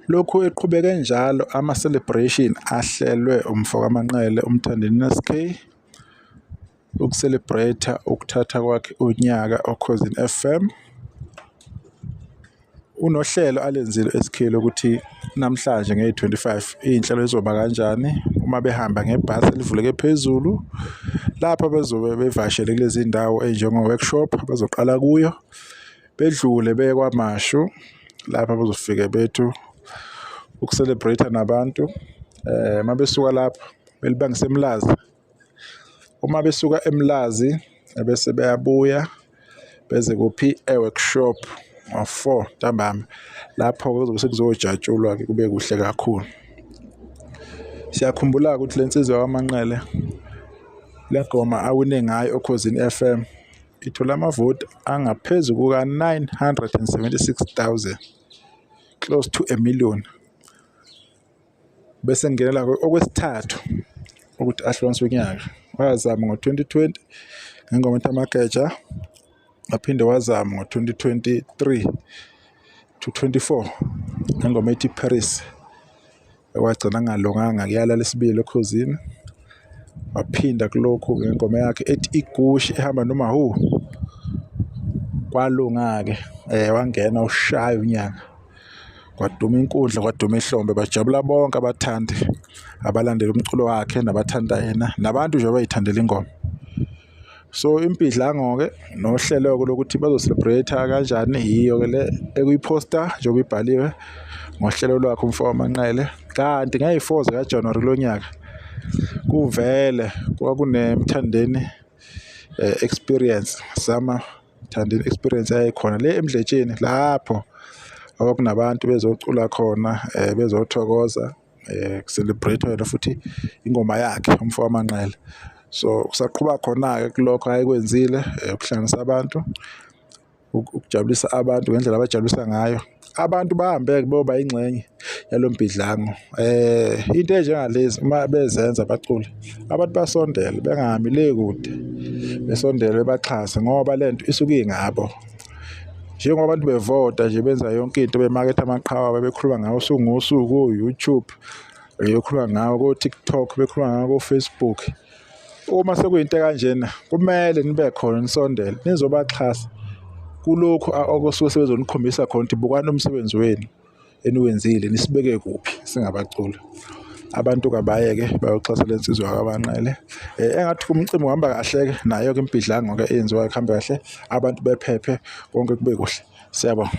Lokhu eqhubeke njalo ama-celebration ahlelwe umfokaManqele uMthandeni SK uku-celebrate-a ukuthatha kwakhe unyaka oKhozini FM. Unohlelo alenzile u-SK lokuthi namhlanje ngeyi-25 iy'nhlelo zizoba kanjani uma behamba ngebhasi elivuleke phezulu lapho bezobe bevakashele kulezi ndawo ey'njengo-workshop bazoqala kuyo bedlule beye KwaMashu lapho bazofike bethu uku-celebrate nabantu uma besuka lapho belibangise eMlazi. Uma besuka eMlazi ebese beyabuya beze kuphi e-workshop ngo-4 ntambama lapho kuzobe sekuzojatshulwa-ke kube kuhle kakhulu. Siyakhumbula-ke ukuthi le nsizwa yakwaManqele le ngoma awine ngayo oKhozini F_M ithole amavoti angaphezu kuka-976 000, close to a million. Bese ngingenela okwesithathu ukuthi ahlukaniswe unyaka. Wazama ngo-2020 ngengoma ethi Amageja, waphinde wazama ngo-2023 to 24 ngengoma ethi Paris. Okwagcina kungalunganga kuyala lesibili oKhozini. Waphinda kulokhu ngengoma yakhe ethi Igushi ehamba noma hu. Kwalunga-ke wangena ushaya unyaka. Kwaduma inkundla kwaduma ihlombe bajabula bonke abathandi abalandela umculo wakhe nabathanda yena nabantu nje abayithandela ingoma. So impidlango-ke nohlelo-ke lokuthi bazo-celebrate kanjani yiyo-ke le ekuyiphosta njengoba ibhaliwe ngohlelo lwakhe umfo waManqele. Kanti ngeyi-4 zikaJanuwari kulo nyaka kuvele kwakuneMthandeni experience sama Mthandeni experience yayikhona le eMdletsheni lapho okwakunabantu bezocula khona bezothokoza ku-celebrate yena futhi ingoma yakhe umfo waManqele. So kusaqhuba khona-ke kulokho ayekwenzile ukuhlanganisa abantu, ukujabulisa abantu ngendlela abajabulisa ngayo. Abantu bahambe-ke beyoba yingxenye yalo mbhidlango. Into enjengalezi uma bezenza abaculi, abantu basondele bengahambi le kude, besondele bebaxhase ngoba le nto isuke ingabo. Njengoba abantu bevota nje benza yonke into bemaketha amaqhawe abo bekhuluma ngawo usuku ngosuku ko-YouTube, bekhuluma ngawo ko-TikTok, bekhuluma ngawo ko-Facebook. Uma sekuyinto ekanjena kumele nibe khona nisondele nizobaxhasa kulokhu okusuke sebezonikhombisa khona ukuthi bukani umsebenzi wenu eniwenzile nisibeke kuphi singabaculi. Abantu kabayeke bayoxhasa le nsizwa yakwaManqele. Engathi umcimbi uhamba kahle-ke nayo-ke imibhidlango-ke eyenziwayo kuhambe kahle, abantu bephephe konke kube kuhle. Siyabonga.